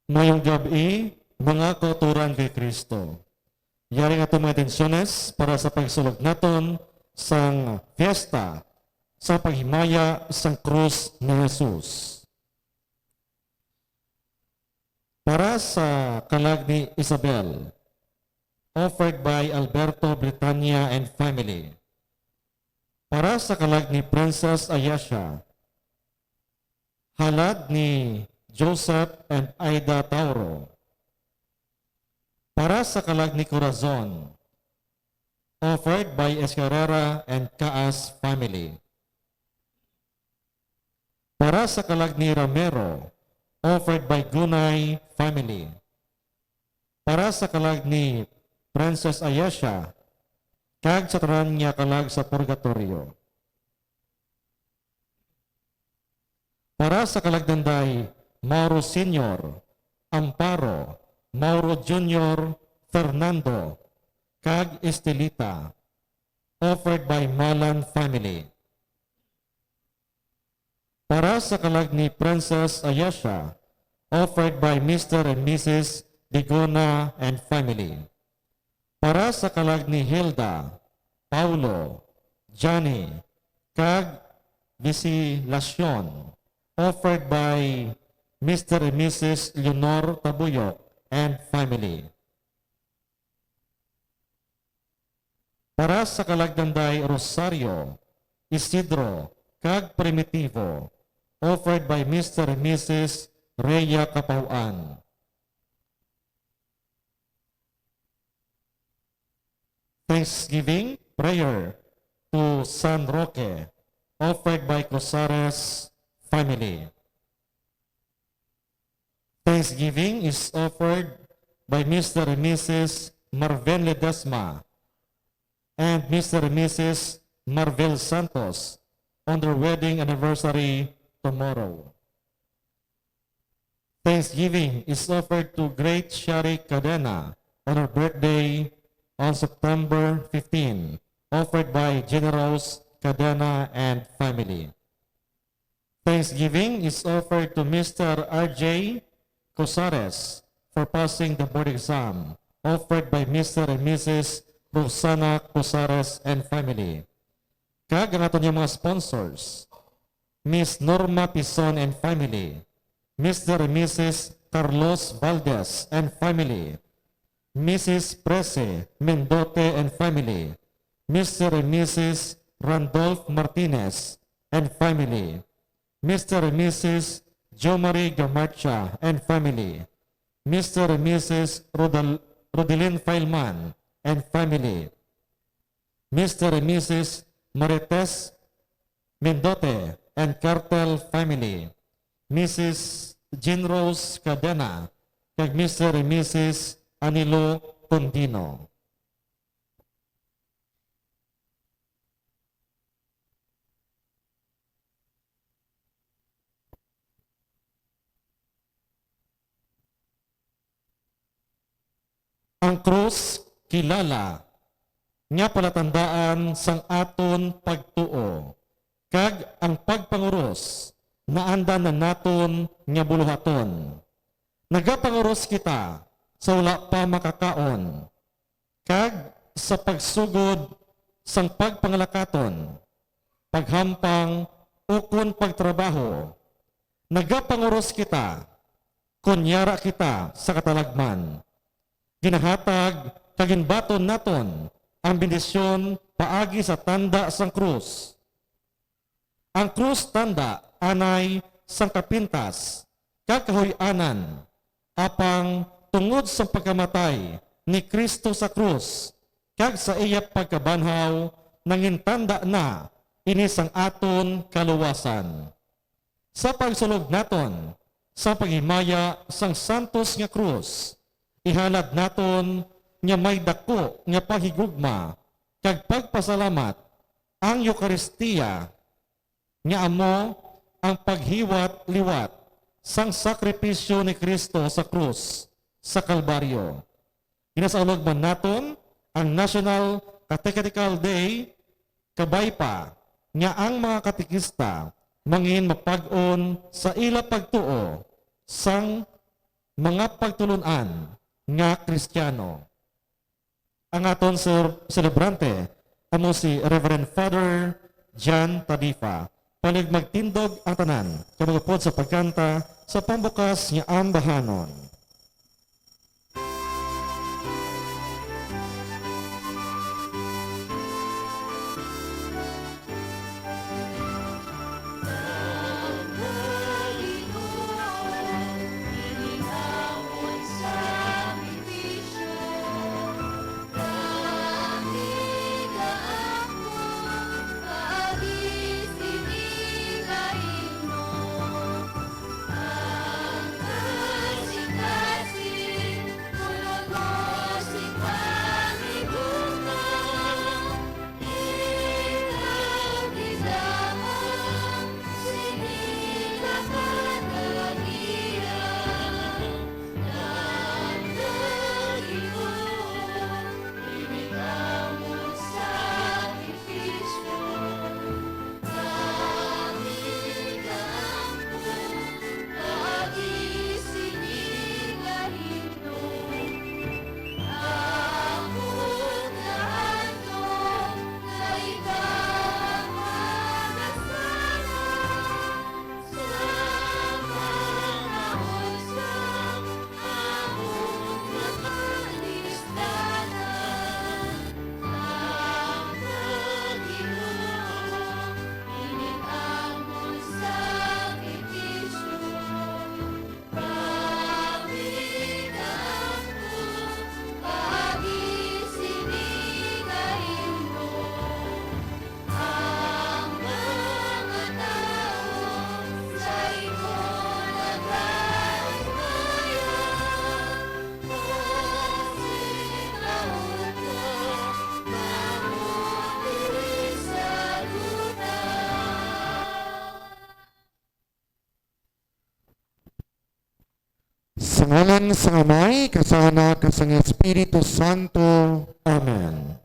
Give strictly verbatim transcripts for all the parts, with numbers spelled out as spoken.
Mayong gab-i, mga kauturan kay Kristo. Yari nga aton mga intensyones para sa pagsulog naton sang fiesta sa paghimaya sang krus ni Jesus. Para sa kalag ni Isabel, offered by Alberto Britania and family. Para sa kalag ni Princess Ayesha, halad ni Joseph and Aida Tauro. Para sa kalag ni Corazon, offered by Escarrera and Caas family. Para sa kalag ni Ramero, offered by Gunay family. Para sa kalag ni Princess Ayesha, kag sa tanan nga kalag sa purgatorio. Para sa kalagdanday, Mauro Senior, Amparo, Mauro Junior, Fernando, kag Estelita, offered by Malan family. Para sa kalag ni Princess Ayesha, offered by Mister and Missus Digona and family. Para sa kalag ni Hilda, Paulo, Johnny, kag Visilacion, offered by Mister and Missus Leonor Tabuyok and family. Para sa kalagdanday Rosario, Isidro, kag Primitivo, offered by Mister and Missus Rhea Capauan. Thanksgiving prayer to San Roque, offered by Cosares family. Thanksgiving is offered by Mister and Missus Marvin Ledesma and Mister and Missus Marvel Santos on their wedding anniversary tomorrow. Thanksgiving is offered to Great Shari Cadena on her birthday on September fifteen, offered by Generous Cadena and family. Thanksgiving is offered to Mister R J Cosares for passing the board exam, offered by Mister and Missus Rosana Cosares and family. Kag ang aton nga mga sponsors, Miss Norma Pison and family, Mister and Missus Carlos Valdez and family, Missus Prece Mendote and family, Mister and Missus Randolph Martinez and family, Mister and Missus Jomari Gamarcha and family, Mister and Missus Rodel-, Rodelin Fileman and family, Mister and Missus Marites Mendote and Cartel family, Missus Jean Rose Cadena, kag Mister and Missus Anilo Condino. Ang krus kilala nga palatandaan sang aton pagtuo, kag ang pagpanguros naandan na naton nga buluhaton. Nagapanguros kita sa wala pa makakaon, kag sa pagsugod sang pagpangalakaton, paghampang, ukon pagtrabaho. Nagapanguros kita kon yara kita sa katalagman. Ginahatag kag ginbaton naton ang bendisyon paagi sa tanda sang krus. Ang krus tanda anay sang kapintas kag kahuy-anan, apang tungod sa pagkamatay ni Cristo sa krus kag sa iya pagkabanhaw, nangintanda na ini sang aton kaluwasan. Sa pagsulog naton sa paghimaya sang santos nga krus, ihalad naton nga may daku nga paghigugma kag pagpasalamat ang Eukaristia, nga amo ang paghiwat-liwat sang sakripisyo ni Cristo sa krus sa Kalbaryo. Ginasaulog man naton ang National Catechetical Day, kabay pa nga ang mga katekista mangin mapag-on sa ila pagtuo sang Mga pagtulun-an nga Kristiyano. Ang aton ser-, selebrante amo si Reverend Father John Tadifa. Panig magtindog ang tanan, kag mag-upod sa pagkanta sa pambukas nga ambahanon. Sa ngalan sang Amay, kag sang Anak, kag sang Espiritu Santo. Amen.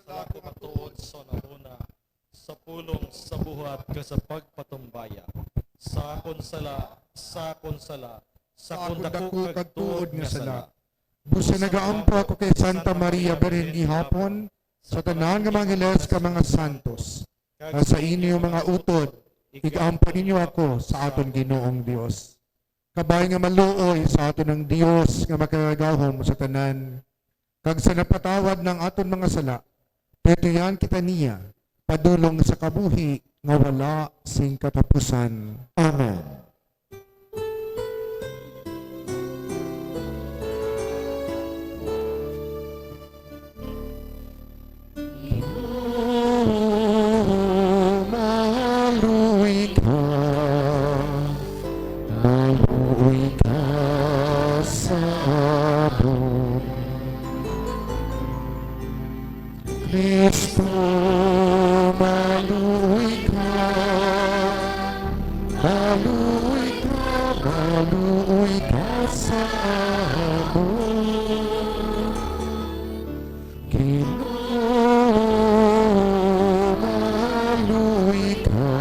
Sa ako matuod sa hunahuna, sa pulong, sa buhat, kag sa pagpatumbaya, sa akon sala, sa akon sala, sa akon dako kag tuod nga sala. Busa nagaampo ako kay Santa Maria, Birhen gihapon, sa tanan nga mga angeles kag mga santos, kag sa inyo mga utod, ig-ampo ninyo ako sa aton Ginoong Dios. Kabay nga maluoy sa aton ang Dios nga makagagahom sa tanan, kag sa napatawad ng aton mga sala, tuytuyan kita niya padulong sa kabuhi nga wala sing katapusan. Amen. Ginoo, maluoy ka, maluoy ka sa amon. Cristo, maluoy ka, maluoy ka, maluoy ka sa amon. Ginoo, maluoy ka,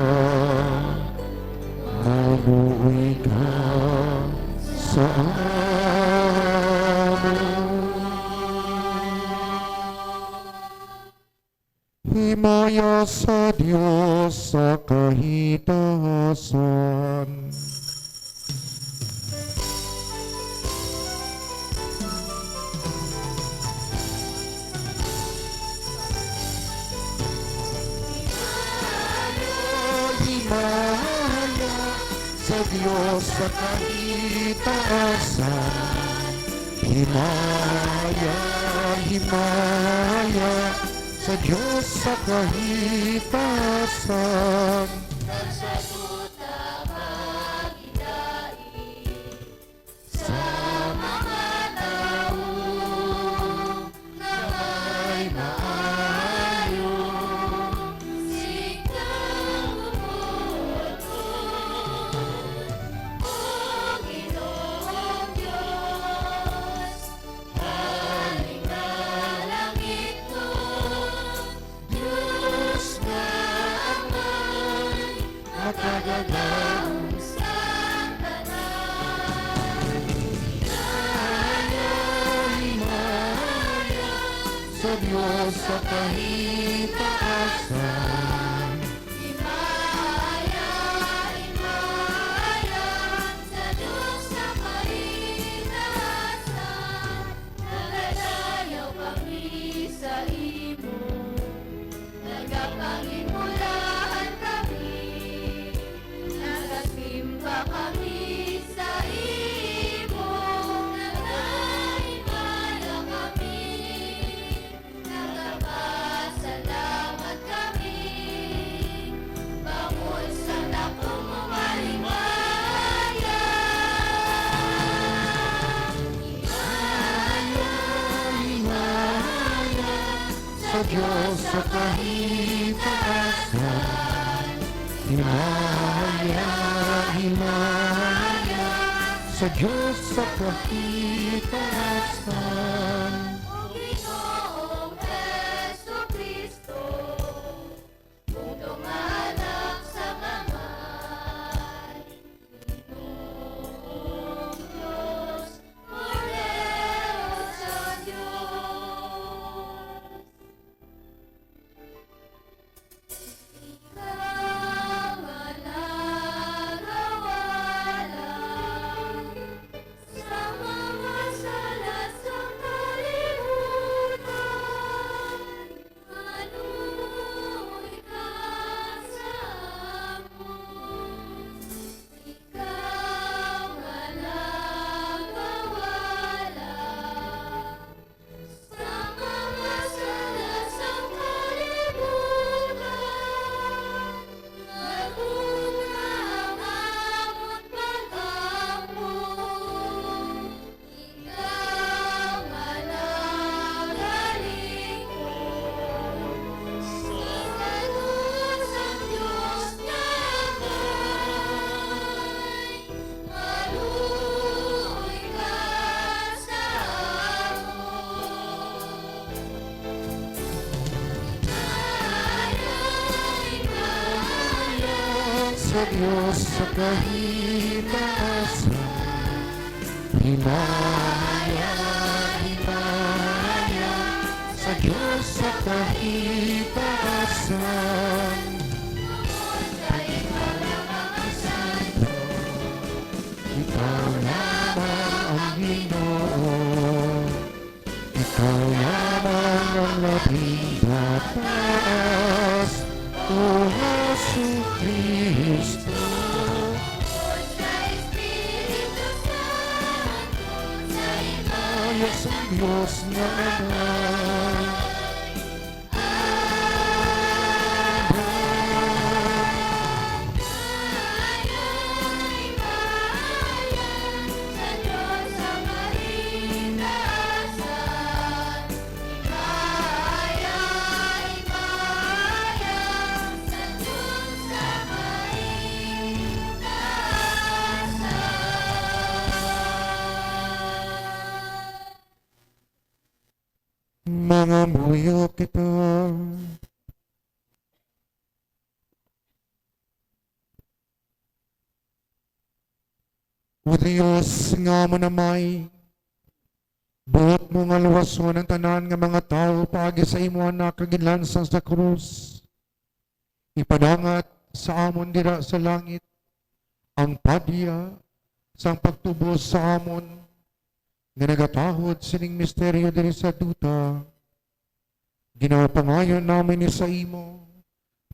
maluoy ka sa amon. Himaya sa Dios sa kahitasan. Himaya sa Dios sa kahitasan. Himaya, himaya sa Dios sa kahitasan. Sa mga tawo nga may maayo sing pagbubuton, O Ginoong Dios, halin ka langitnon, Dios nga Amay makagagahom sang tanan. Himaya, himaya sa Dios sa kahitaasan. Himaya, himaya sa Dios sa kahitaasan. Nagadayaw kami sa imo, nagapanginulahan kami, nagasimba kami sa imo, nagahimaya kami, nagapasalamat kami. Bangod sa dako mo nga himaya. Himaya, himaya sa Dios sa kahitaasan. Himaya, himaya sa Dios sa kahitaasan. O Ginoong Jesu-Cristo, bugtong nga Anak sang Amay, Ginoong Dios, Kordero sang Dios. Ikaw nga nagawala sa mga sala sang kalibutan, Maluoy ka sa amon, ikaw nga nagawala sa mga sala sang kalibutan, nagbugra ang amon pag-ampo. Ikaw nga nagalingkod sa santos sang Dios nga Amay, maluoy ka sa amon. Himaya, himaya sa Dios sa kahitaasan. Himaya, himaya sa Dios sa kahitaasan. Ikaw lamang ang Ginoo. Ikaw lamang ang labing mataas, O Jesu-Cristo. Sa Espiritu Santo, sa himaya sang Dios nga Amay. Mangamuyo kita. O Dios nga amon Amay, buot mo nga luwason ang tanan nga mga tawo paagi sa imo Anak nga ginlansang sa krus. Ipadangat sa amon dira sa langit ang padya sang pagtubos sa amon nga nagatahod sining misteryo diri sa duta. Ginapangayo namin ini sa imo,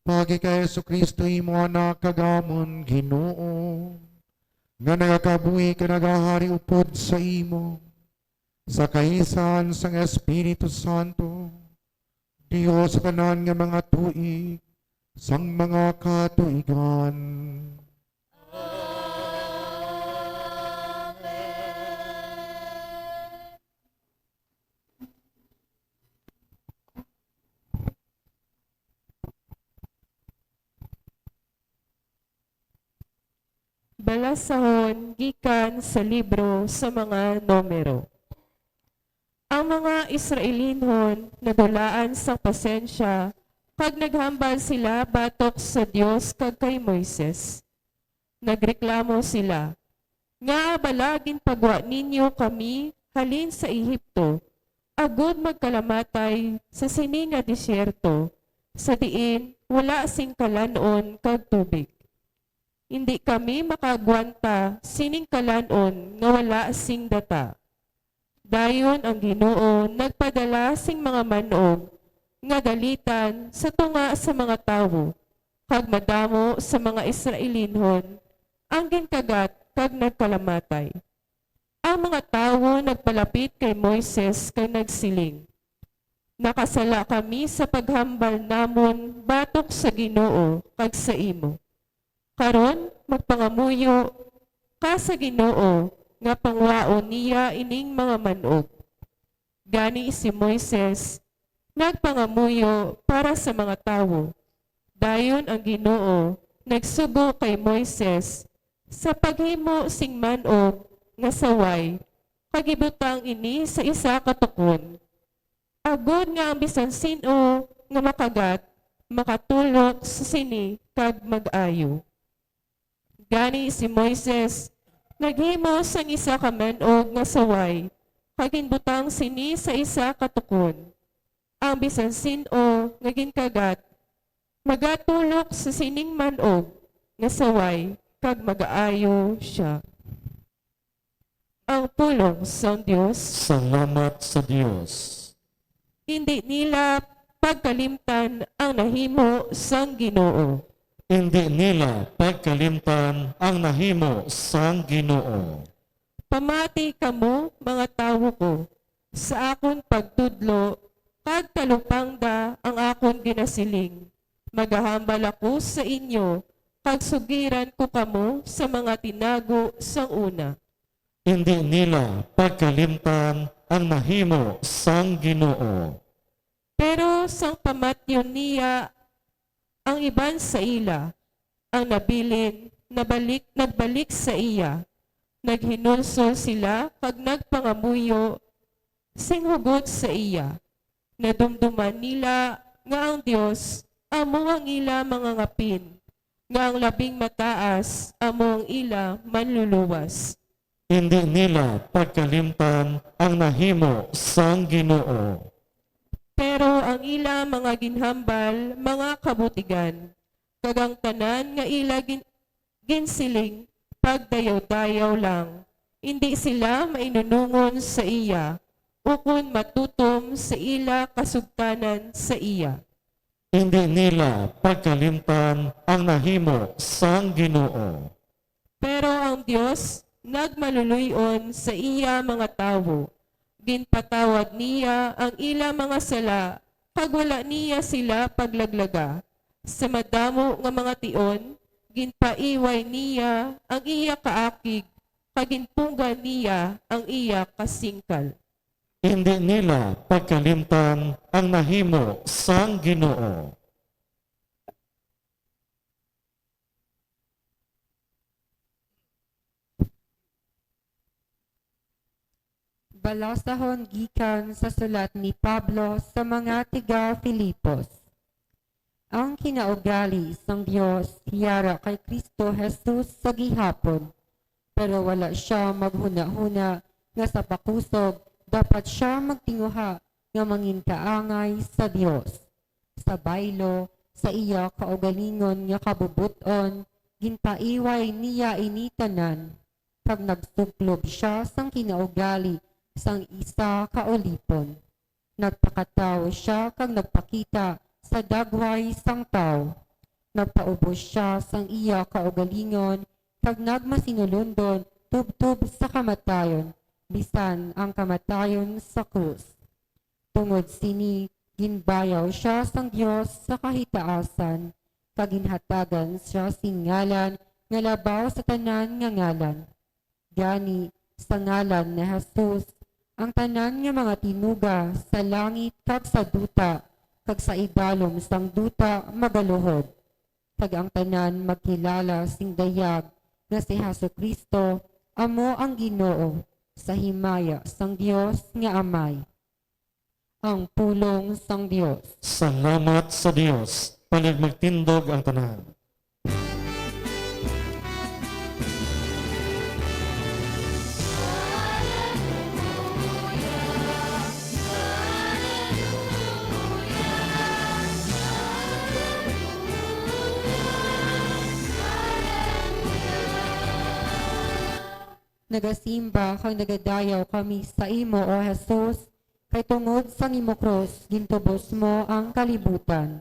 paagi kay Jesu-Cristo, imo Anak kag amon Ginoo, nga nagakabuhi kag nagahari upod sa imo, Sa kaisan sang Espiritu Santo, Dios sa tanan nga mga tuig, sang mga katuigan. Balasahon gikan sa libro sa mga Numero. Ang mga Israelinhon nadulaan sang pasensya, kag naghambal sila batok sa Dios kag kay Moises. Nagreklamo sila, "Ngaa bala ginpagwa ninyo kami halin sa Egipto, agod magkalamatay sa sini nga desierto, sa diin wala sing kalan-on kag tubig? Indi kami makaagwanta sining kalan-on nga wala sing data." Dayon ang Ginoo nagpadala sing mga man-og nga dalitan sa tunga sa mga tawo, kag madamo sa mga Israelinhon ang ginkagat kag nagkalamatay. Ang mga tawo nagpalapit kay Moises kag nagsiling, "Nakasala kami sa paghambal namon batok sa Ginoo kag sa imo. Karon, magpangamuyo ka sa Ginoo nga pangwaon niya ining mga man-og." Gani si Moises nagpangamuyo para sa mga tawo. Dayon ang Ginoo nagsugo kay Moises sa paghimo sing man-og nga saway, kag ibutang ini sa isa ka tukon, agod nga ang bisan sin-o nga makagat makatulok sa sini kag mag-ayo. Gani si Moises naghimo sang isa ka man-og nga saway, kag ginbutang sini sa isa ka tukon. Ang bisan sin-o nga ginkagat magatulok sa sining man-og nga saway, kag magaayo sia. Ang pulong sang Dios. Salamat sa Dios. Indi nila pagkalimtan ang nahimo sang Ginoo. Indi nila pagkalimtan ang nahimo sang Ginoo. Pamati kamo, mga tawo ko, sa akon pagtudlo, kag talupangda ang akon ginasiling. Magahambal ako sa inyo, kag sugiran ko kamo sa mga tinago sang una. Indi nila pagkalimtan ang nahimo sang Ginoo. Pero sang pamatyon niya ang iban sa ila, ang nabilin nabalik, nagbalik sa iya. Naghinulsol sila kag nagpangamuyo sing hugot sa iya. Nadumduman nila nga ang Dios amo ang ila mga ngapin, nga ang Labing Mataas amo ang ila manluluwas. Indi nila pagkalimtan ang nahimo sang Ginoo. Pero ang ila mga ginhambal, mga kabutigan, kag ang tanan nga ila gin-, ginsiling, pagdayaw-dayaw lang. Indi sila mainunongon sa iya, ukon matutom sa ila kasugtanan sa iya. Indi nila pagkalimtan ang nahimo sang Ginoo. Pero ang Dios nagmaluloy-on sa iya mga tawo. Ginpatawad niya ang ila mga sala, kag wala niya sila paglaglaga. Sa madamo nga mga tion, ginpaiway niya ang iya kaakig, kag ginpunggan niya ang iya kasingkal. Indi nila pagkalimtan ang nahimo sang Ginoo. Balasahon gikan sa sulat ni Pablo sa mga tiga-Filipos. Ang kinaugali sang Dios yara kay Cristo Jesus sa gihapon, pero wala sia maghunahuna nga sa pakusog dapat sia magtinguha nga manginkaangay sa Dios. Sa baylo, sa iya kaugalingon nga kabubot-on, ginpaiway niya ini tanan, kag nagsuklob sia sang kinaugali sang isa ka ulipon. Nagpakatawo sia kag nagpakita sa dagway sang tawo. Nagpaubos sia sang iya kaugalingon kag nagmasinulondon tubtob sa kamatayon, bisan ang kamatayon sa krus. Tungod sini, ginbayaw sia sang Dios sa kahitaasan, kag ginhatagan sia sing ngalan nga labaw sa tanan nga ngalan. Gani, sa ngalan ni Jesus, ang tanan nga mga tinuga sa langit kag sa duta kag sa ibalom sang duta magaluhod, kag ang tanan magkilala sing dayag nga si Jesu-Cristo amo ang Ginoo, sa himaya sang Dios nga Amay. Ang pulong sang Dios. Salamat sa Dios. Panig magtindog ang tanan. Nagasimba kag nagadayaw kami sa imo, O Jesus, kay tungod sang imo krus gintubos mo ang kalibutan.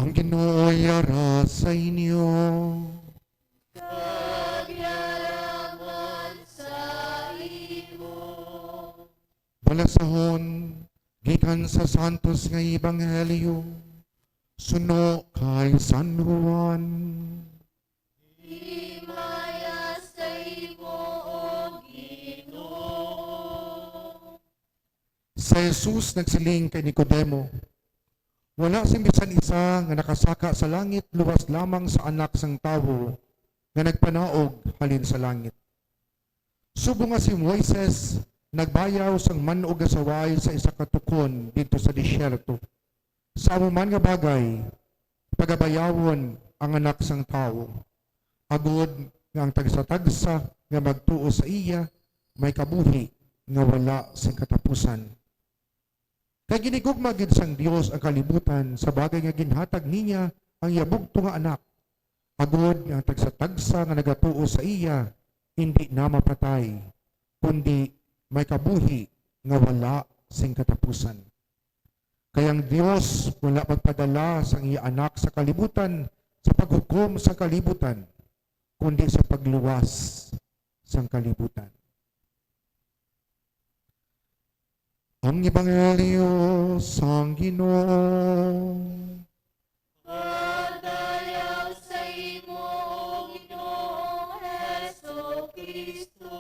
Ang Ginoo yara sa inyo. Kag yara man sa imo. Balasahon gikan sa Santos nga Ebanghelyo suno kay San Juan. Himaya sa imo, O Ginoo. Si Jesus nagsiling kay Nicodemo, "Wala sing bisan isa nga nakasaka sa langit luwas lamang sa Anak sang Tawo nga nagpanaog halin sa langit. Subong nga si Moises nagbayaw sang man-og nga saway sa isa ka tukon didto sa desierto, sa amo man nga bagay pagabayawon ang Anak sang Tawo, agod nga ang tagsa-tagsa nga magtuo sa iya may kabuhi nga wala sing katapusan." Kay ginigugma gid sang Dios ang kalibutan sa bagay nga ginhatag niya ang iya bugtong nga Anak, agod nga ang tagsa-tagsa nga nagatuo sa iya indi na mapatay, kundi may kabuhi nga wala sing katapusan. Kay ang Dios wala magpadala sang iya Anak sa kalibutan sa paghukom sang kalibutan, kundi sa pagluwas sang kalibutan. Ang Ebanghelyo sang Ginoo. Padayaw sa imo, O Ginoong Jesu-Cristo.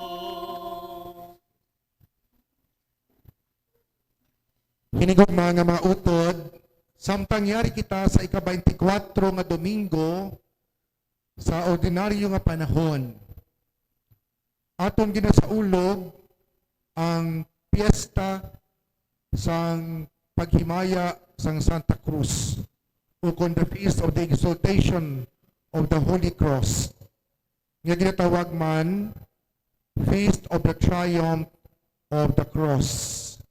Hinigugma nga mga utod, samtang yari kita sa ika-twenty-four nga Domingo sa ordinaryo nga panahon, aton ginasaulog ang piyesta sang paghimaya sang Santa Cruz, ukon the Feast of the Exaltation of the Holy Cross, nga ginatawag man Feast of the Triumph of the Cross,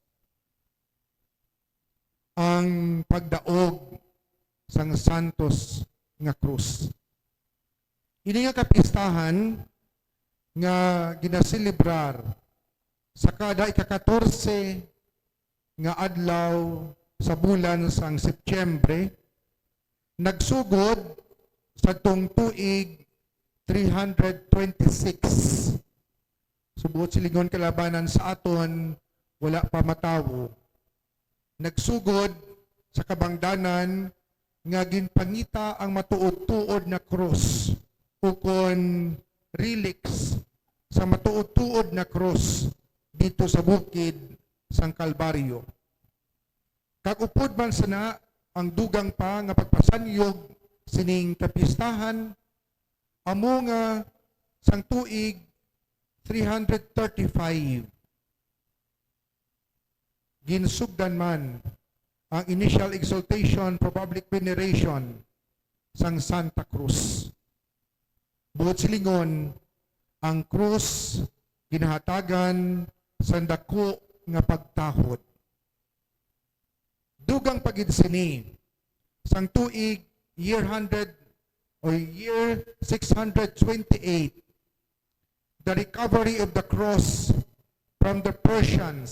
ang pagdaog sang santos nga krus. Ini nga kapistahan nga ginaselebrar sa kada ika-katorse nga adlaw sa bulan sang Setyembre, nagsugod sadtong tuig three hundred twenty-six. Subuot silingon kalabanan sa aton, wala pa matawo. Nagsugod sa kabangdanan nga ginpangita ang matuod-tuod na krus, ukon relics sa matuod-tuod na krus dito sa bukid sang Kalbaryo. Kag upod man sana ang dugang pa nga pagpasanyog sining kapistahan, amo nga sang tuig three hundred thirty-five, ginsugdan man ang initial exaltation for public veneration sang Santa Cruz. Buot silingon, ang krus ginahatagan sang dako nga pagtahod. Dugang pa gid sini, sang tuig year hundred o year six hundred twenty-eight, the recovery of the cross from the Persians.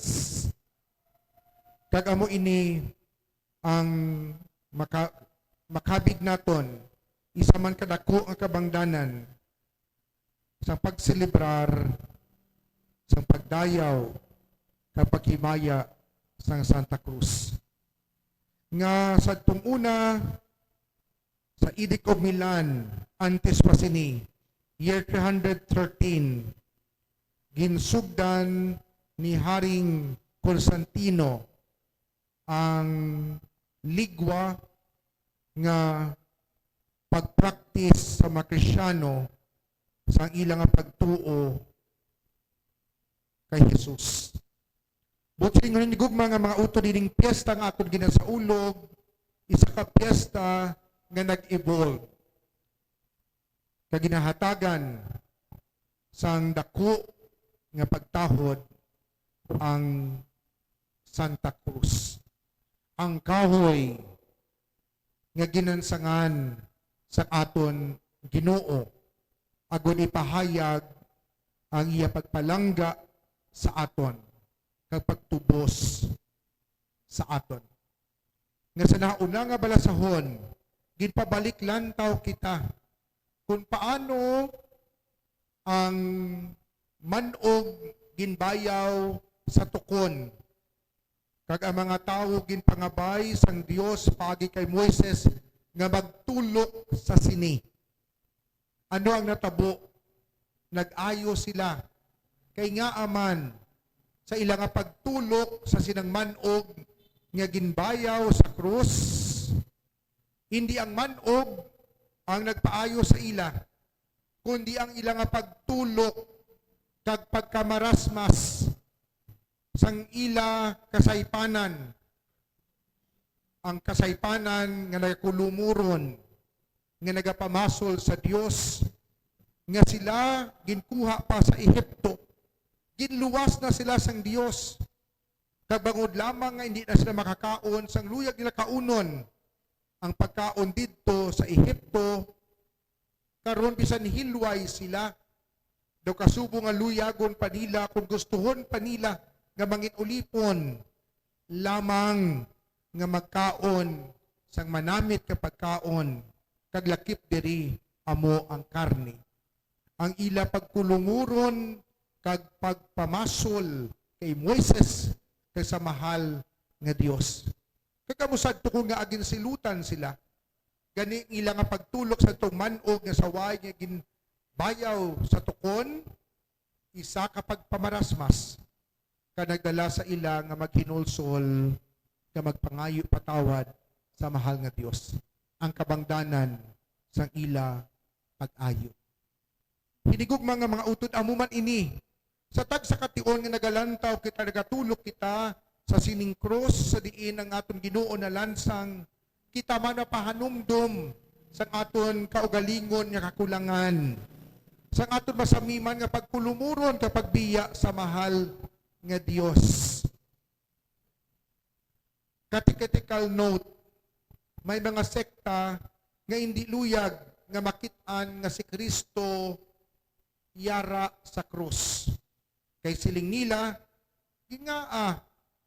Kag amo ini ang maka-, makabig naton, isa man kadako nga kabangdanan sa pagselebrar, sa pagdayaw, kag paghimaya sang Santa Cruz. Nga sadtong una, sa Edict of Milan, antes pa sini, year three hundred thirteen, ginsugdan ni Haring Constantino ang ligwa nga pagpraktis sa mga Kristiano sa ila nga pagtuo kay Jesus. Buot silingon, hinigugma nga mga utod, ining piyesta nga aton ginasaulog, isa ka piyesta nga nag-evolve, kag ginahatagan sang dako nga pagtahod ang Santa Cruz, ang kahoy nga ginansangan sa aton Ginoo, agod ipahayag ang iya pagpalangga sa aton kag pagtubos sa aton. Nga sa nahauna nga balasahon, ginpabalik lantaw kita kung paano ang man-og ginbayaw sa tukon, kag ang mga tawo ginpangabay sang Dios paagi kay Moises nga magtulok sa sini. Ano ang natabo? Nag-ayo sila. Kay ngaa man, sa ila nga pagtulok sa sinang man-og nga ginbayaw sa krus, hindi ang man-og ang nagpaayo sa ila, kundi ang ila nga pagtulok kag pagkamarasmas sang ila kasaypanan, ang kasaypanan nga nagakulumuron, nga nagapamasol sa Dios, nga sila ginkuha pa sa Ehipto. Ginluwas na sila sang Dios, kag bangod lamang nga hindi na sila makakaon sang luyag nila kaunon, ang pagkaon didto sa Ehipto, karon bisan hilway sila, daw kasubong nga luyagon pa nila kon gustuhon pa nila nga mangin-ulipon lamang nga magkaon sang manamit nga pagkaon, kag lakip diri amo ang karne. Ang ila pagkulumuron kag pagpamasol kay Moises kag sa mahal nga Dios. Kag amo sad, tukon nga aginsilutan sila, gani ang ila nga pagtulok sa tong man-og nga saway nga ginbayaw sa tukon, isa ka pagpamarasmas ka nagdala sa ila nga maghinulsol, nga magpangayo patawad sa mahal nga Dios, ang kabangdanan sang ila pag-ayo. Hinigugma nga mga utod, amo man ini. Sa tagsa ka tion nga nagalantaw kita, nagatulok kita sa sining krus, sa diin ang aton Ginoo nalansang, kita man mapahanumdom sang aton kaugalingon nga kakulangan, sang aton masamiman nga pagkulumuron kag pagbiya sa mahal nga Dios. Catechetical note, may mga sekta nga indi luyag nga makit-an nga si Cristo yara sa krus. Kay siling nila, gingaa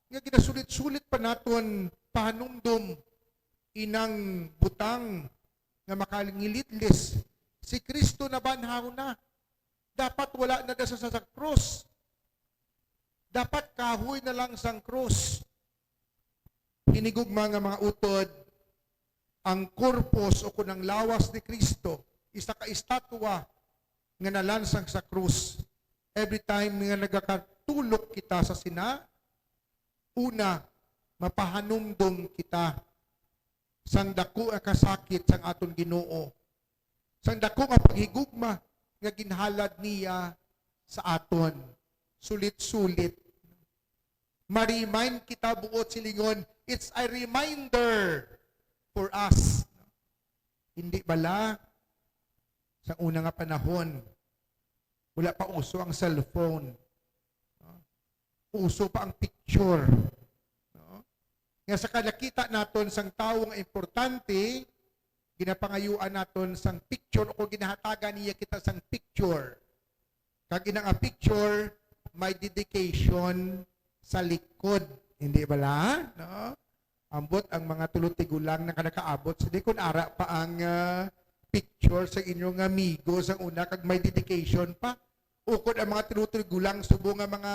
nga ginasulit-sulit pa naton pahanumdom inang butang nga makalingilitlis, si Cristo nabanhaw na. Dapat wala na da sa, sa krus. Dapat kahoy na lang sang krus. Hinigugma nga mga utod, ang korpus o kun ang lawas ni Cristo, isa ka estatwa nga nalansang sa krus. Every time nga nagakatulok kita sa sina, una, mapahanumdom kita sang dako nga kasakit sang aton Ginoo, sang dako nga paghigugma nga ginhalad niya sa aton. Sulit-sulit, ma-remind kita, buot silingon, it's a reminder for us. Hindi bala sa una nga panahon, wala pa uso ang cellphone. No? Uso pa ang picture. No? Nga sa kalakita naton sang tawo nga importante, ginapangayuan naton sang picture o kung ginahatagan niya kita sang picture. Kag ina nga picture, may dedication sa likod. Hindi bala? No? Ambot ang mga tulo tigulang na nakaabot. Sa di kun ara pa ang ah, picture sa inyong amigo sa una kag may dedication pa. Ukod ang mga tulo tigulang subo nga mga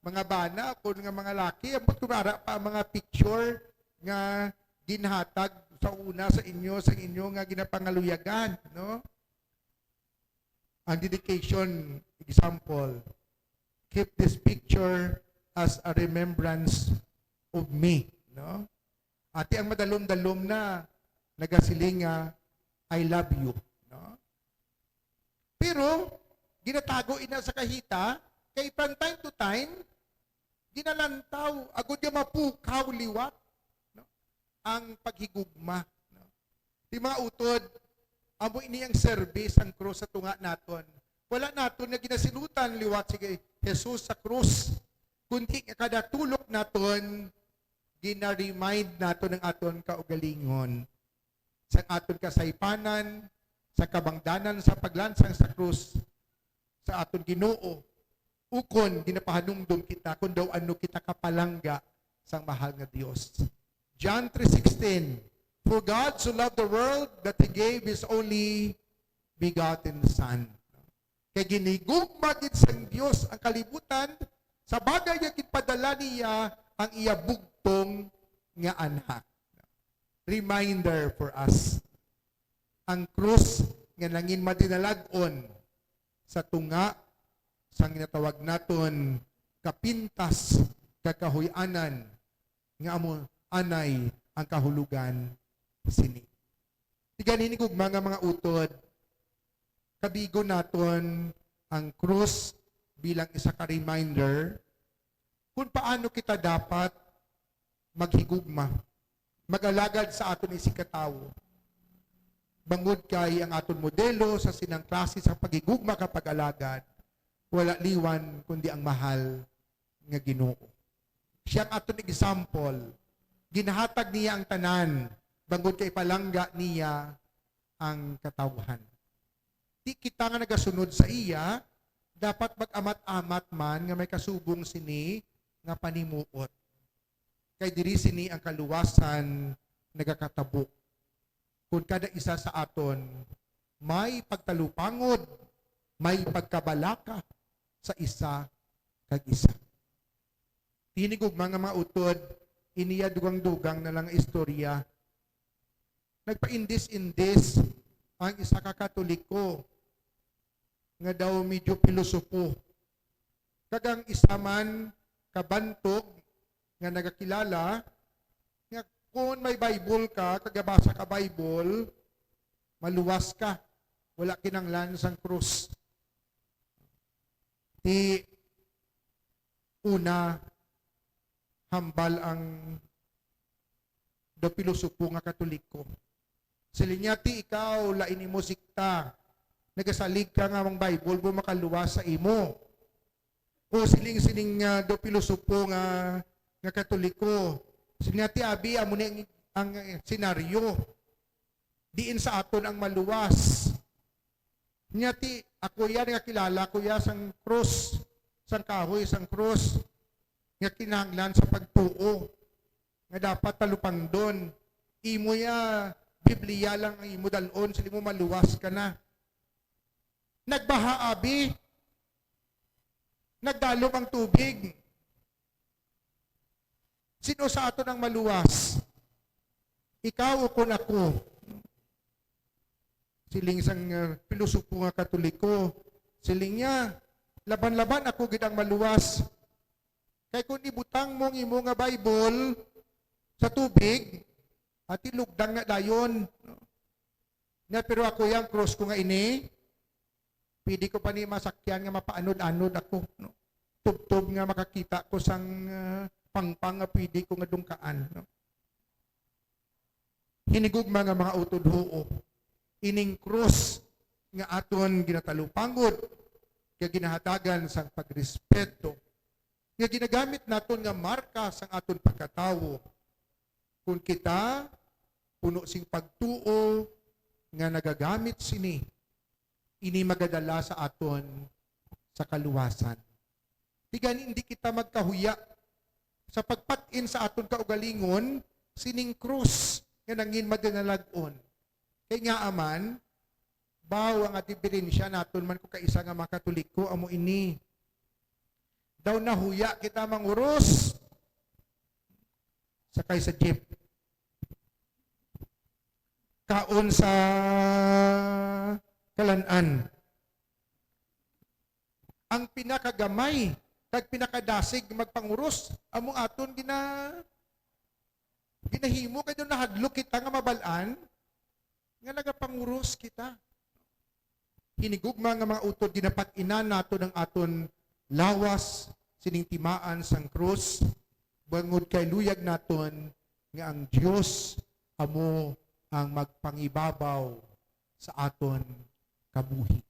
mga bana, ukod nga mga laki, ambot kun ara pa ang mga picture nga ginhatag sa una sa inyo, sa inyo nga ginapangaluyagan, no? Ang dedication, example, "Keep this picture as a remembrance of me," no? Ati ang madalom-dalom na nagasiling nga, "I love you," no? Pero ginatago ina sa kahita, kay from time to time, ginalantaw, agud nga mapukaw liwat, no? Ang paghigugma, no? Di, mga utod, amo ini ang serbi sang krus sa tunga naton. Wala naton nga ginasilutan liwat si Jesus sa krus, kundi nga kada tulok naton, gina-remind naton ang aton kaugalingon sa aton kasaypanan, sa kabangdanan sa paglansang sa krus sa aton Ginoo, ukon ginapahanumdom kita kon daw ano kita kapalangga sang mahal nga Dios. John three sixteen, "For God so loved the world that He gave His only begotten Son." Kay ginhigugma gid sang Dios ang kalibutan, sa bagay nga ginpadala niya ang iya bugtong nga Anak. Reminder for us, ang krus nga nangin madinalag-on sa tunga sang ginatawag naton kapintas kag kahuy-anan, nga amo anay ang kahulogan sini. Ti gani, hinigugma nga mga utod, kabigon naton ang krus bilang isa ka reminder kung paano kita dapat maghigugma, mag-alagad sa aton isigkatawo. Bangod kay ang aton modelo sa sinang klase sa paghigugma kag pag-alagad, wala liwan kundi ang mahal nga Ginoo. Siya ang aton example. Ginahatag niya ang tanan, bangod kay palangga niya ang katawhan. Di kita nga nagasunod sa iya, dapat mag-amat-amat man nga may kasubong sini nga panimuot. Kay diri sini ang kaluwasan nagakatabo. Kun kada isa sa aton may pagtalupangod, may pagkabalaka sa isa kag isa. Hinigugma nga mga utod, iniya dugang-dugang na lang nga istorya. Nagpaindis-indis ang isa ka Katoliko nga daw medyo pilosopo. Kag ang isa man ka bantog nga nagakilala nga kon may Bible ka, kag gabasa ka Bible, maluwas ka. Wala kinahanglan sang krus. Ti una, hambal ang daw pilosopo nga Katoliko. Siling niya, "Ti ikaw, lain imo sekta. Nagasalig ka nga ang Bible mo makaluwas sa imo." O siling, siling nga daw pilosopo nga, nga Katoliko. Siling niya, "Ti abi, amo ni ang, ang senaryo. Diin sa aton ang maluwas?" Niya, "Ti, ako ya, nga kilala ko ya sang krus, sang kahoy, sang krus, nga kinahanglan sa pagtuo, nga dapat talupangdon. Imo ya, Biblia lang ang imo dal-on, sila mo maluwas ka na." Nagbaha abi, nagdalom ang tubig. Sino sa aton ang maluwas? Ikaw o kon ako? Siling sang uh, pilosopo nga Katoliko, siling niya, "Laban-laban ako gid ang maluwas. Kay kung ibutang mo ang imo nga Bible sa tubig, ati lugdang na dayon." No? Na, pero ako yang cross ko nga ini, pwede ko pa ni masakyan nga mapaanod-anod ako, no? Tubtob nga makakita ko sang uh, pangpang nga pwede ko nga dungkaan, no? Hinigugma nga mga utod, huo. ining krus nga aton ginatalupangod, nga ginahatagan sang pagrespeto, nga ginagamit naton nga marka sang aton pagkatawo. Kon kita puno sing pagtuo nga nagagamit sini, ini magadala sa aton sa kaluwasan. Ti gani, hindi kita magkahuya sa pagpat-in sa aton kaugalingon sining krus nga nangin madinalag-on. Kay ngaa man, baw, ang diferensya naton man ko kaisa nga mga Katoliko amo ini. Daw nahuya kita manguros, sakay sa jeep, kaon sa kalan-an. Ang pinakagamay kag pinakadasig magpanguros amo aton gina ginahimo, kay daw nahadlok kita nga mabal-an nga nagapanguros kita. Hinigugma nga mga utod, ginapat-inan naton ang aton lawas sining timaan sang krus, bangod kay luyag naton nga ang Dios amo ang magpangibabaw sa aton kabuhi,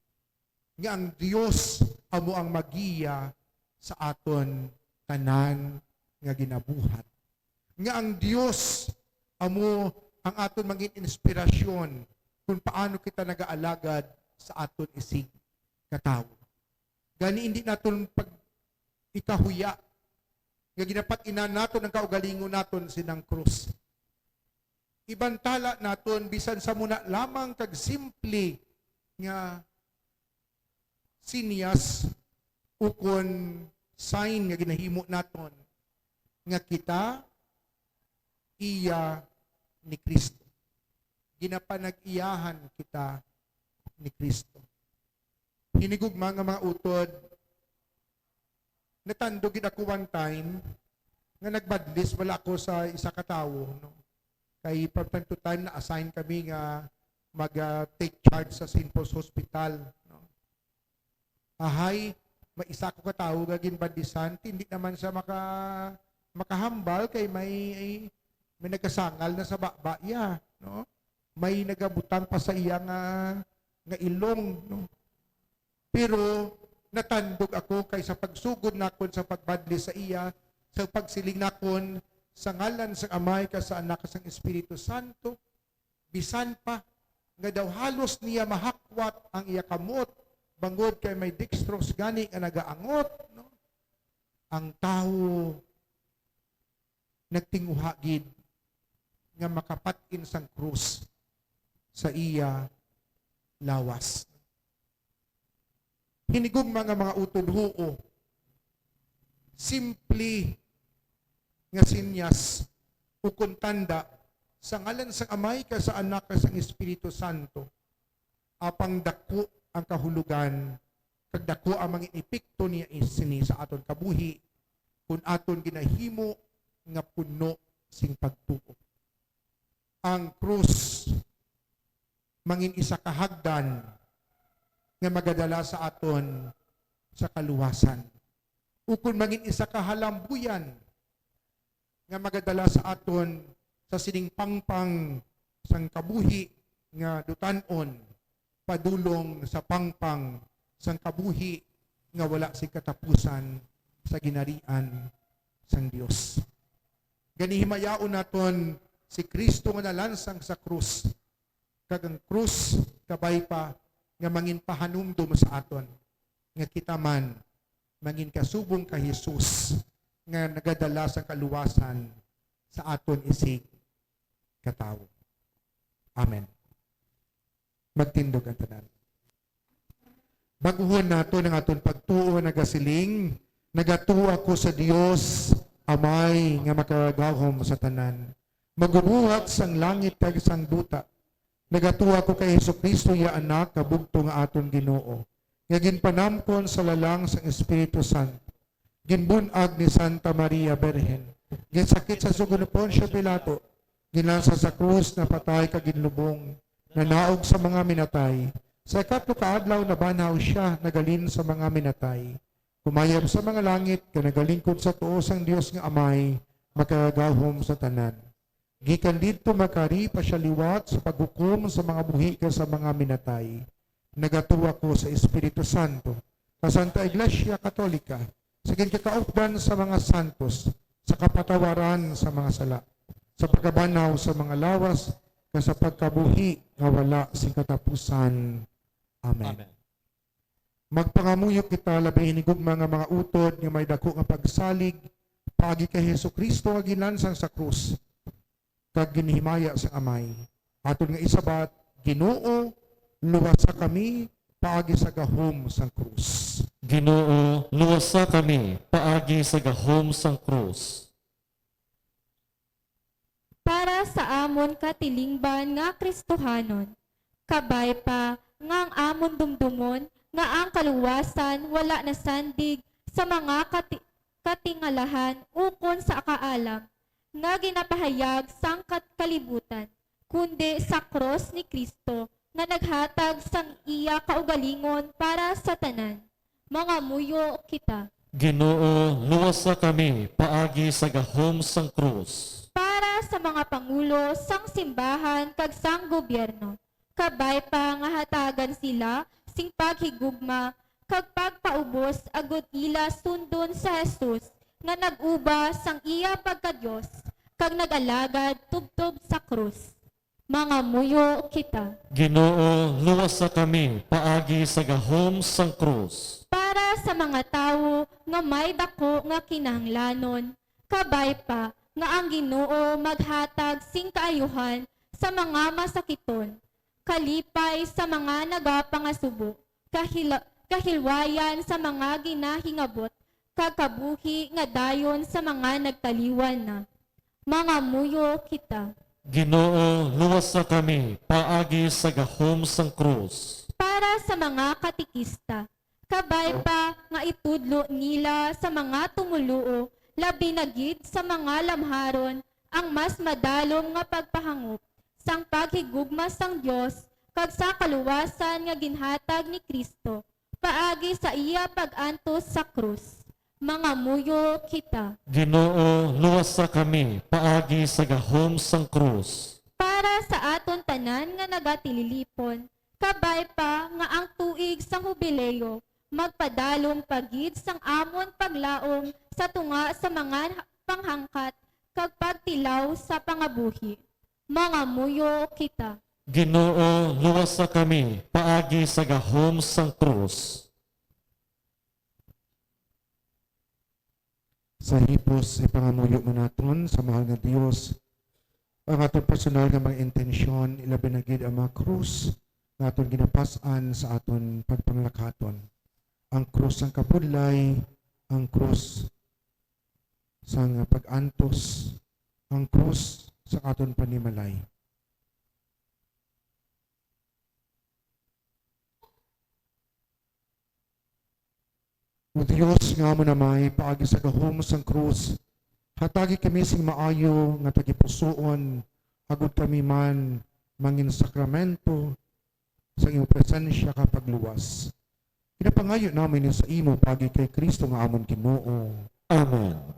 nga ang Dios amo ang magiya sa aton tanan nga ginabuhat, nga ang Dios amo ang aton mangin inspirasyon kung paano kita nagaalagad sa aton isig katawo. Gani, hindi naton pag ikahuya nga ginapat-inan naton ang kaugalingon naton sinang krus. Ibantala naton bisan sa muna lamang kag simple nga sinyas ukon sign nga ginahimo naton nga kita iya ni Cristo. Ginapanag-iyahan kita ni Cristo. Hinigugma nga mga utod, natandog gid ako one time nga nagbadlis bala ako sa isa ka tawo, no? Kay from time to time na-assign kami nga mag, ah, take charge sa Saint Paul's Hospital, no? Ahay, may isa ko ka tawo nga ginbadlisan, hindi naman siya maka-, makahambal kay may, may nagasangal na sa baba iya, no? May nagabutang pa sa iya nga, nga ilong, no? Pero natandog ako kay sa pagsugod nakon sa pagbadli sa iya, sa pagsiling nakon, "Sa ngalan sang Amay, kag sa Anak, kag sang Espiritu Santo," bisan pa nga daw halos niya mahakwat ang iya kamot, bangod kay may dextrose gani nga nagaangot, no? Ang tawo nagtinguha gid nga makapat-in sang krus sa iya lawas. Hinigugma nga mga utod, huo, simple nga sinyas ukon tanda sa ngalan sang Amay, kag sa Anak, kag sang Espiritu Santo, apang dako ang kahulogan kag dako ang mga epekto niya sini sa aton kabuhi kon aton ginahimo nga puno sing pagtuo. Ang krus mangin isa ka hagdan nga magadala sa aton sa kaluwasan, ukon mangin isa ka halambuyan nga magadala sa aton sa sining pangpang sang kabuhi nga dutan-on, padulong sa pangpang sang kabuhi nga wala sing katapusan sa ginharian sang Dios. Gani, himayaon naton si Cristo nga nalansang sa krus, kag ang krus kabay pa nga mangin pahanumdom sa aton nga kita man mangin kasubong kay Jesus nga nagadala sang kaluwasan sa aton isig katawo. Amen. Magtindog ang tanan. Baguhon naton ang aton pagtuo, nagasiling, "Nagatuo ako sa Dios, Amay nga makagagahom sa tanan, magbubuhat sang langit kag sang duta. Nagatuo ako kay Jesu-Cristo, iya Anak, nga bugtong nga aton Ginoo, nga ginpanamkon sa lalang sang Espiritu Santo, ginbun-ag ni Santa Maria Birhen, ginsakit sa sugo ni Poncio Pilato, ginlansa sa krus, napatay kag ginlubong, nanaog sa mga minatay. Sa ikatlo ka adlaw nabanhaw sia, naghalin sa mga minatay. Kumayab sa mga langit, kag nagalingkod sa tuo sang Dios nga Amay, makagagahom sa tanan. Gikan didto magkari pa sia liwat sa paghukom sa mga buhi kag sa mga minatay. Nagatuo ako sa Espiritu Santo, sa Santa Iglesia Katolika, sa ginkakaupdan sa mga santos, sa kapatawaran sa mga sala, sa pagkabanaw sa mga lawas, kag sa pagkabuhi nga wala sing katapusan. Amen. Amen. Magpangamuyo kita, labi hinigugma nga mga utod nga may dako nga pagsalig paagi kay Jesu-Cristo nga ginlansang sa krus kag ginhimaya sang Amay. Aton nga isabat, Ginoo, luwasa kami paagi sa gahom sang krus. Ginoo, luwasa kami paagi sa gahom sang krus. Para sa amon katilingban nga Kristohanon, kabay pa nga ang amon dumdomon nga ang kaluwasan wala nasandig sa mga kati-, katingalahan ukon sa kaalam nga ginapahayag sang kat-, kalibutan, kundi sa krus ni Cristo nga naghatag sang iya kaugalingon para sa tanan. Mangamuyo kita. Ginoo, luwasa kami paagi sa gahom sang krus. Para sa mga pangulo sang simbahan kag sang gobyerno, kabay pa nga hatagan sila sing paghigugma kag pagpaubos agod ila sundon sa Jesus nga nag-uba sang iya pagka-Dios kag nag-alagad tubtob sa krus. Mangamuyo kita. Ginoo, luwasa kami paagi sa gahom sang krus. Para sa mga tawo nga may dako nga kinahanglanon, kabay pa nga ang Ginoo maghatag sing kaayuhan sa mga masakiton, kalipay sa mga nagapangasubo, kahila-, kahilwayan sa mga ginahingabot, kag kabuhi nga dayon sa mga nagtaliwan na. Mangamuyo kita. Ginoo, luwasa kami paagi sa gahom sang krus. Para sa mga katikista, kabay pa nga itudlo nila sa mga tumoluo, labi na gid sa mga lamharon, ang mas madalom nga pagpahangop sang paghigugma sang Dios kag sa kaluwasan nga ginhatag ni Cristo paagi sa iya pag-antos sa krus. Mangamuyo kita. Ginoo, luwasa kami paagi sa gahom sang krus. Para sa aton tanan nga nagatililipon, kabay pa nga ang tuig sang Hubileo magpadalom pa gid sang amon paglaom sa tunga sa mga panghangkat kag pagtilaw sa pangabuhi. Mangamuyo kita. Ginoo, luwasa kami paagi sa gahom sang krus. Sa hipos, ipangamuyo man naton sa mahal nga Dios ang aton personal nga mga intensyon, ilabi na gid ang mga krus nga aton ginapas-an sa aton pagpanglakaton. Ang krus sang kabudlay, ang krus sang pag-antos, ang krus sa aton panimalay. O Dios nga amon Amay, paagi sa gahom sang krus, hatagi kami sing maayo nga tagipusoon, agod kami man mangin sakramento sa imong presensya kag pagluwas. Ginapangayo namin ini sa imo paagi kay Cristo nga amon Ginoo. Amen.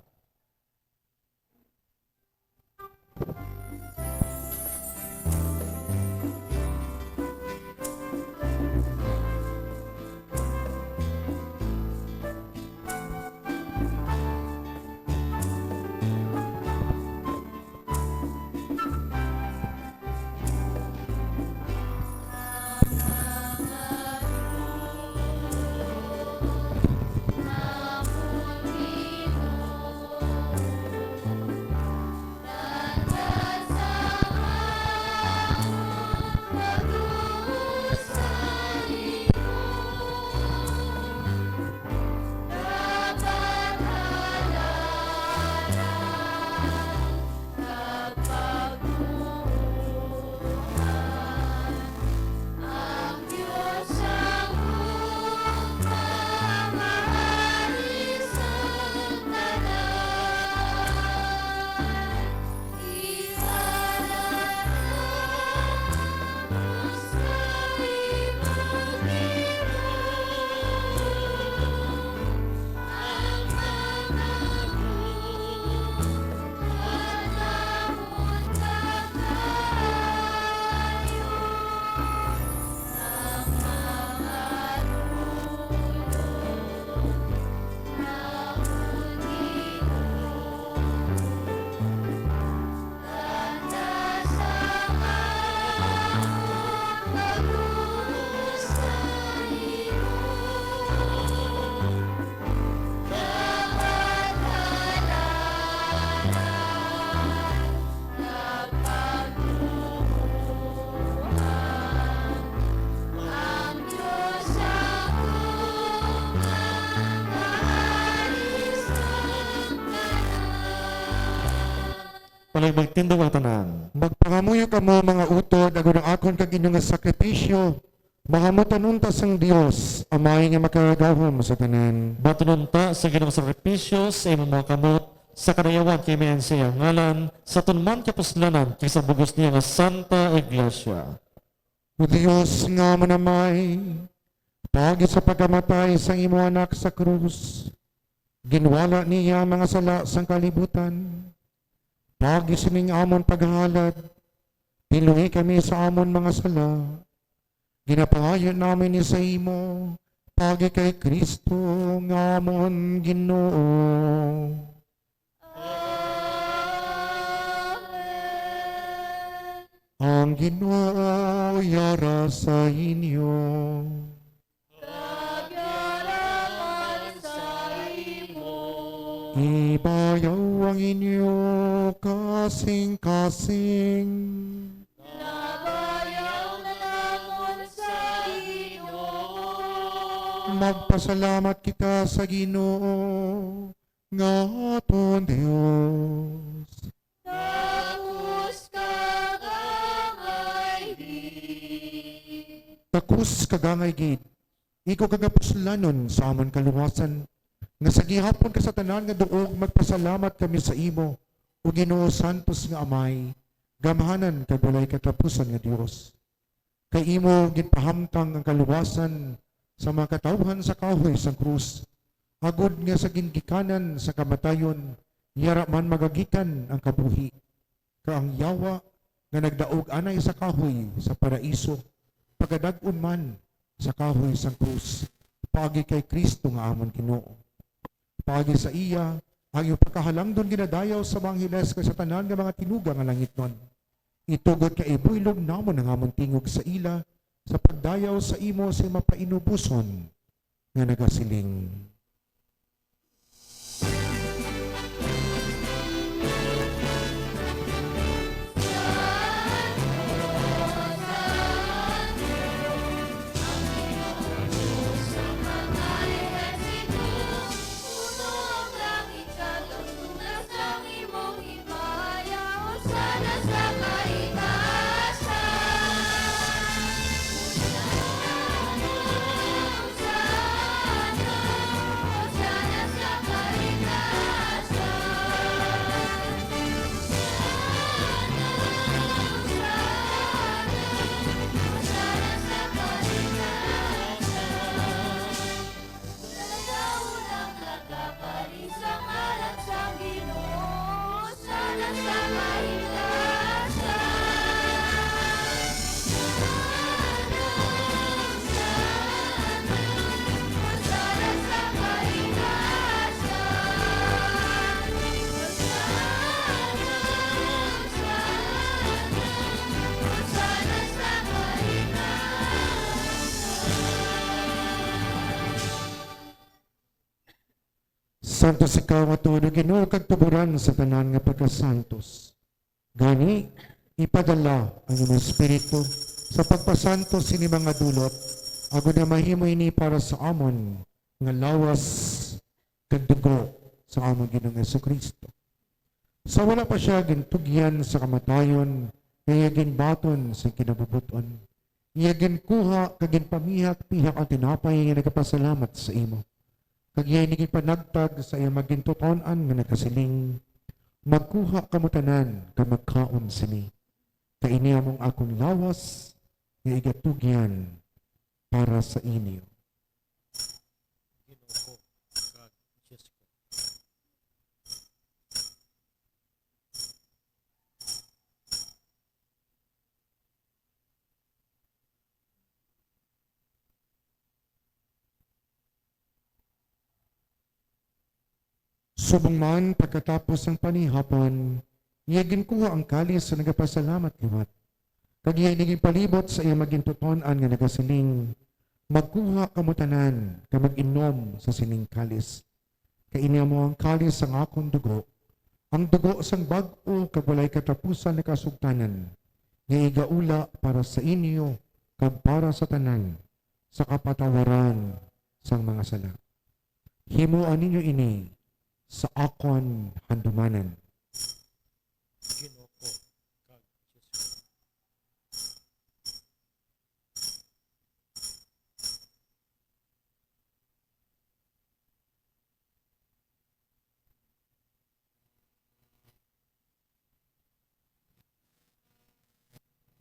Palay magtindog ang tanan. Magpangamuyo kamo, mga utod, agod ang akon kag inyo nga sakripisyo, mahamutan unta sang Dios, Amay nga makagagahom sa tanan. Baton unta sa Ginoong sakripisyo sa imong mga kamot, sa kadayawan kay mayan sa iyang ngalan, sa aton man kapuslanan, kag sa bug-os niya nga Santa Iglesia. O Dios nga manamay, paagi sa pagkamatay sang imo Anak sa krus, ginwala niya ang mga sala sang kalibutan. Paagi sining amon paghalad, pinluy kami sa amon mga sala. Ginapangayo namin ni sa imo, paagi kay Cristo nga amon Ginoo. Amen. Ang Ginoo yara sa inyo. Kag yara man sa imo. Ibayaw ang inyo kasing-kasing. Nabayaw namon sa Ginoo. Magpasalamat kita sa Ginoo nga aton Dios. Takos kag angay gid. Takos kag angay gid, ikaw kagapuslanon sa amon kaluwasan, nga sa gihapon kag sa tanan nga duog magpasalamat kami sa imo, O Ginoo, santos nga Amay, gamhanan kag walay katapusan nga Dios. Kay imo ginpahamtang ang kaluwasan sa mga katawuhan sa kahoy sang krus, agod nga sa gingikanan sa kamatayon, yara man magagikan ang kabuhi, kag ang yawa nga nagdaog anay sa kahoy sa paraiso, pagadag-on man sa kahoy sang krus, paagi kay Cristo nga amon Ginoo. Paagi sa iya, ang iyong pagkahalangdon ginadayaw sa mga angeles kag sa tanan nga mga tinuga nga langitnon. Itugot nga ibuylog namon ang amon tingog sa ila sa pagdayaw sa imo sa mapainuboson nga nagasiling. Santos ikaw nga tuod, O Ginoo, kag tuboran sa tanan nga pagkasantos. Gani, ipadala ang imong Espiritu sa pagpasantos sini mga dulot, agod nga mahimo ini para sa amon nga lawas kag dugo sa amon Ginoong Jesu-Cristo. Sa wala pa sia gintugyan sa kamatayon, nga iya ginbaton sa kinabubuton, iya ginkuha kag ginpamihak-pihak ang tinapay nga nagapasalamat sa imo, kag iya ini ginpanagtag sa iya magintuton-an nga nagasiling, "Magkuha kamo tanan kag magkaon sini, kay ini amo ang akon lawas nga igatugyan para sa inyo." Ginoo ko kag Dios ko. Subong man, pagkatapos sang panihapon, iya ginkuha ang kalis sa nagapasalamat liwat, kag iya ini ginpalibot sa iya magintuton-an nga nagasiling, "Magkuha kamo tanan kag mag-inom sa sining kalis, kay ini amo ang kalis sang akon dugo, ang dugo sang bag-o kag walay katapusan nga kasugtanan, nga igaula para sa inyo kag para sa tanan sa kapatawaran sang mga sala. Himoa ninyo ini sa akon handumanan."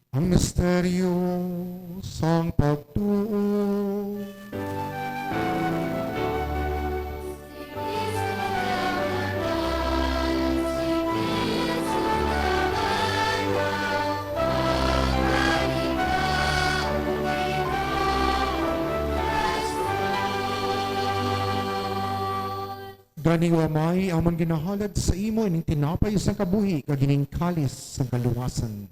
Ang misteryo sang pagtuo. Gani, O Amay, amon ginahalad sa imo ining tinapay sang kabuhi kag ining kalis sang kaluwasan,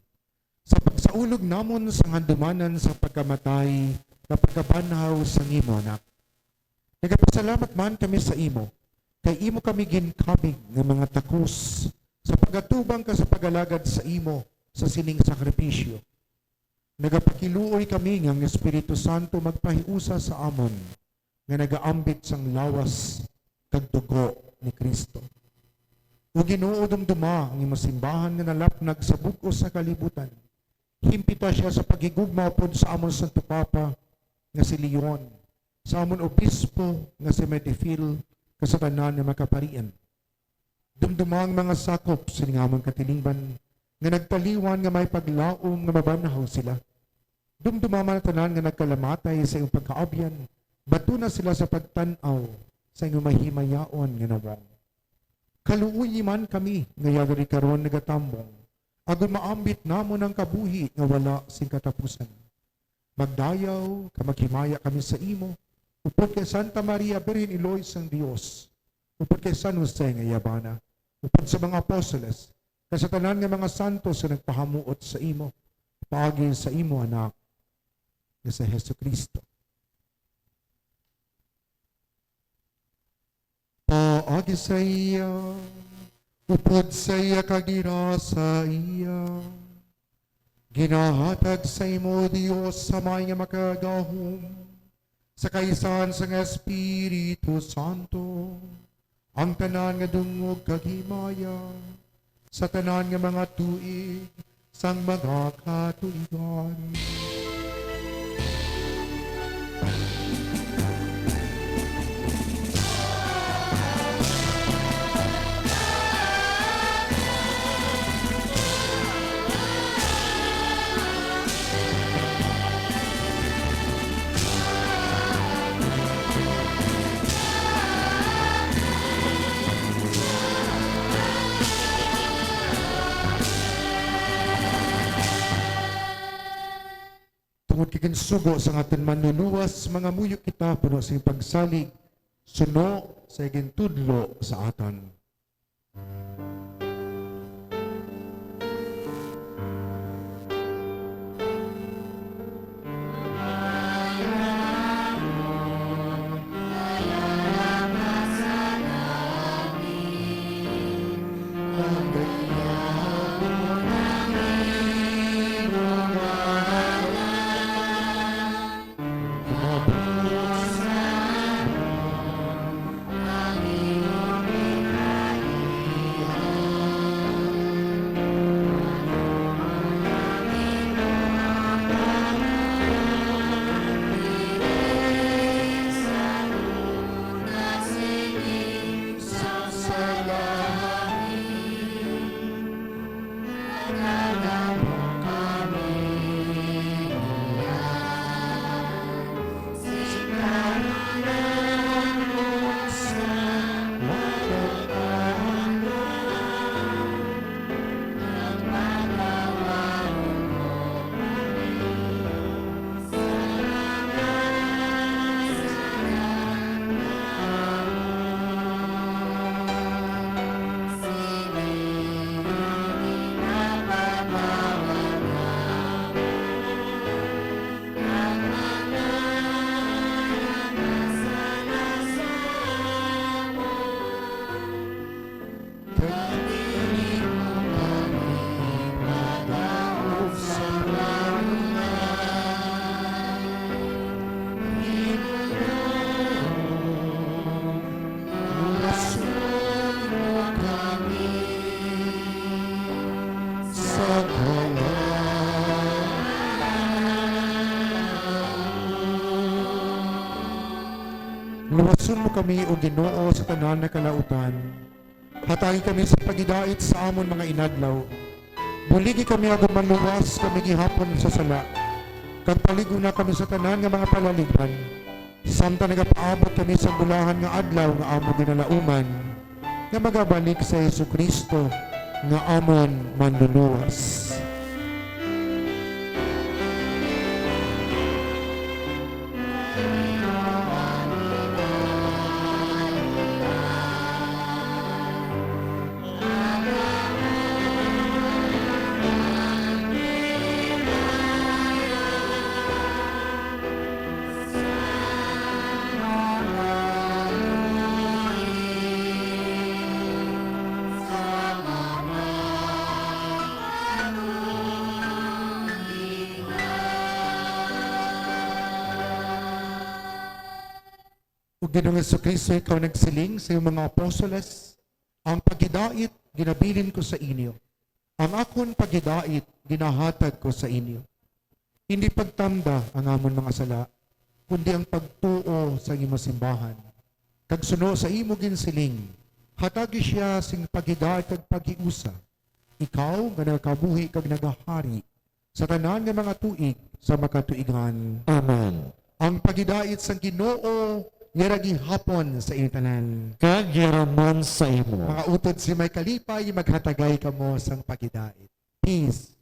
sa pagsaulog namon sang handumanan sa pagkamatay kag pagkabanhaw sang imo Anak. Nagapasalamat man kami sa imo, kay imo kami ginkabig nga mga takos sa pagatubang kag sa pag-alagad sa imo sa sining sakripisyo. Nagapakiluoy kami nga ang Espiritu Santo magpahiusa sa amon nga nagaambit sang lawas kag dugo ni Cristo. O Ginoo, dumduma ang imo simbahan nga nalapnag sa bug-os nga kalibutan. Himpita sia sa paghigugma upod sa amon Santo Papa nga si Leon, sa amon Obispo nga si Medifil, kag sa tanan nga mga kaparian. Dumduma ang mga sakop sining amon katilingban nga nagtaliwan nga may paglaom nga mabanhaw sila. Dumduma man ang tanan nga nagkalamatay sa imong pagkaabyan, batuna sila sa pagtan-aw sa imong mahimayaon nga nawong. Kaluoyi man kami nga yadari karon nagatambong, agod maambit namon ang kabuhi nga wala sing katapusan. Magdayaw kag maghimaya kami sa imo, upod kay Santa Maria, Birhen Iloy sang Dios, upod kay San Jose nga iya bana, upod sa mga apostoles, kag sa tanan nga mga santos nga nagpahamuot sa imo, paagi sa imo Anak nga si Jesu-Cristo. Paagi sa iya, upod sa iya, kag dira sa iya, ginahatag sa imo, Dios Amay nga Makagagahom, sa kaisahan sang Espiritu Santo, ang tanan nga dungog kag himaya, sa tanan nga mga tuig sang mga katuigan. Tungod kay ginsugo sang aton Manluluwas, mangamuyo kita puno sing pagsalig suno sa gintudlo sa aton. Luwason mo kami, O Ginoo, sa tanan nga kalautan. Hatagi kami sa paghidait sa amon mga inadlaw, Buligi kami agud maluwas kami gihapon sa sala, kag palig-on na kami sa tanan nga mga palaligban, samtang nagapaabot kami sa bulahan nga adlaw nga amo ginalauman, nga magabalik sa Jesu-Cristo nga amon Manluluwas. O Ginoong Jesu-Cristo, ikaw nagsiling sa iyong mga apostoles, "Ang paghidait ginabilin ko sa inyo, ang akon paghidait ginahatag ko sa inyo." Indi pagtanda ang amon mga sala, kundi ang pagtuo sa imo simbahan, kag suno sa imo ginsiling, hatagi sia sing paghidait kag paghiusa, ikaw nga nagakabuhi kag nagahari sa tanan nga mga tuig sa makatuigan. Amen. Ang paghidait sang Ginoo yara gihapon sa inyo tanan. Kag yara man sa imo. Mga utod sa may kalipay, maghatagay kamo sang paghidait. Peace.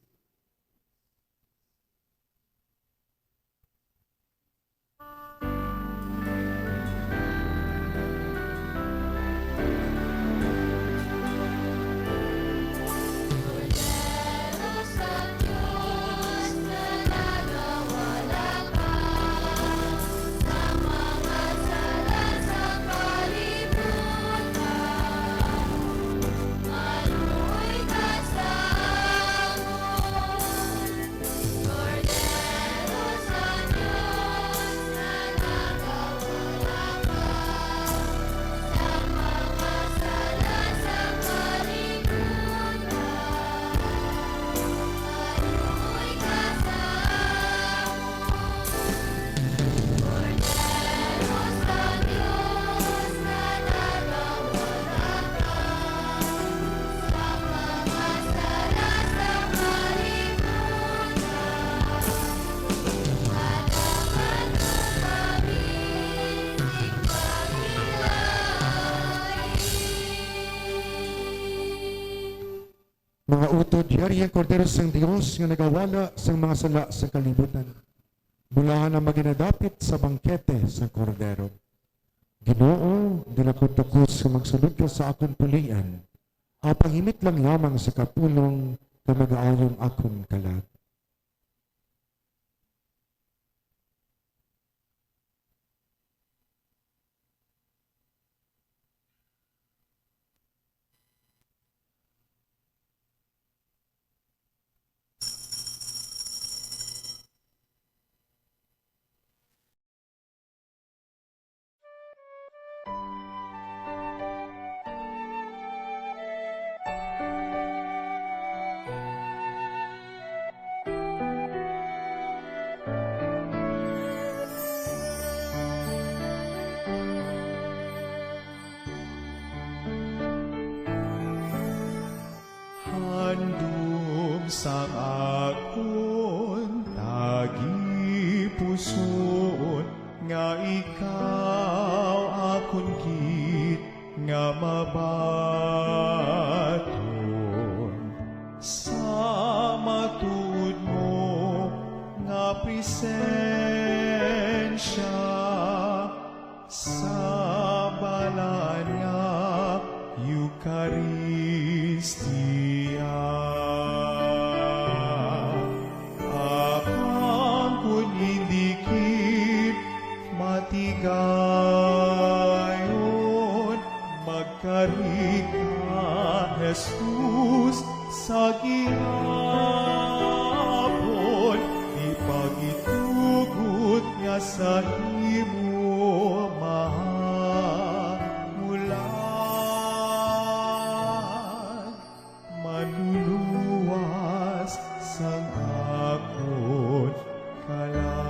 Mga utod, yari ang Kordero sang Dios nga nagawala sang mga sala sang kalibutan. Bulahan ang maginadapit sa bangkete sang Kordero. Ginoo, dili ako tukos nga magsulod ka sa akon pulian, apang himit lang lamang sa kapulong nga magaayo ang akon kalag. Handom sang akon tagipusoon, nga ikaw akon gid nga mabaton sa matuod mo nga presensya. Sa balaan nga Eukaristia, apang kon indi gid matigayon, magkari ka, Jesus, sa gihapon, ipagitugot nga sa imo mahamulan, manluluwas sang akon kalag.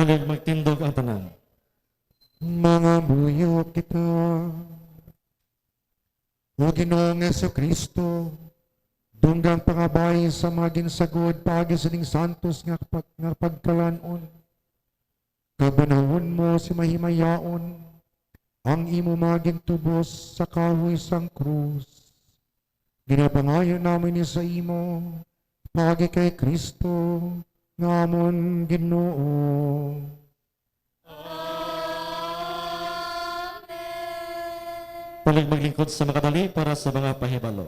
Magtindog ang tanan. Mga buyok kita. O Ginoong Jesu-Cristo, dunggang pangabay sa mga ginsagod paagi sining santos nga pag-, nga pagkalan-on. Kabanahon mo si mahimayaon ang imo mga gintubos sa kahoy sang krus. Ginapangayo namin ni sa imo, paagi kay Cristo nga amon Ginoo. Amen. Palig maglingkod sa makadali para sa mga pahibalo.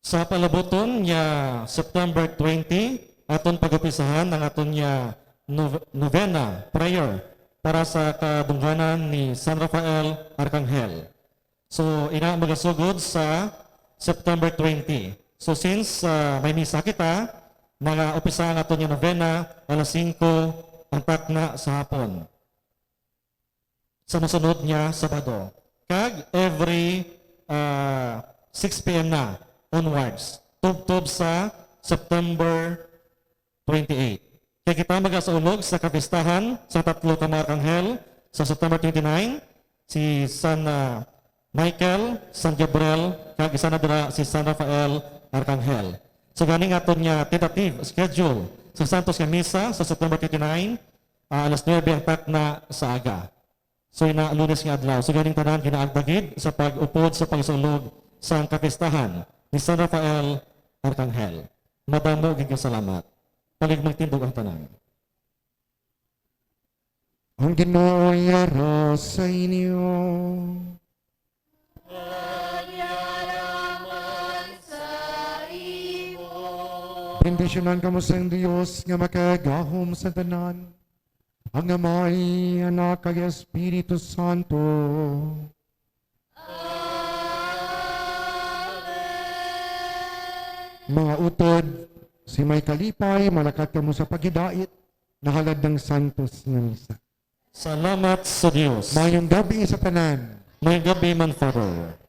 Sa palabuton nga September twenty, aton pag-umpisahan ang aton nga nov-, novena prayer para sa kadungganan ni San Rafael Arcangel. So, ina magasugod sa September twenty. So, since, ah, may misa kita, mag-umpisa ang aton nga novena alas singko ang takna sa hapon sa masunod nga Sabado. Kag every, ah, six p m na onwards, tubtob sa September twenty-eight. Kay kita magasaulog sa kapistahan sa tatlo ka mga arkanghel sa September twenty-nine, si San, ah, Michael, San Gabriel, kag isa na dira si San Rafael Arcangel. So, ganing aton nga tentative schedule sa Santos nga Misa sa September twenty-nine, ah, alas nuebe ang takna sa aga. So, ina, Lunes nga adlaw. So, ganing tanan ginaagda gid sa pag-upod sa pagsulog sang kapistahan ni San Rafael Arcangel. Madamo gid nga salamat. Palig magtindog ang tanan. Ang Ginoo yara sa inyo. Yara man sa imo. Bendisyonan kamo sang Dios nga makagagahom sa tanan, ang Amay, Anak, kag Espiritu Santo. Amen. Mga utod, si may kalipay, malakat kamo sa paghidait, nahalad ng santos nga misa. Salamat sa Dios. Mayong gabi sa tanan. Mayong gabi man, Father.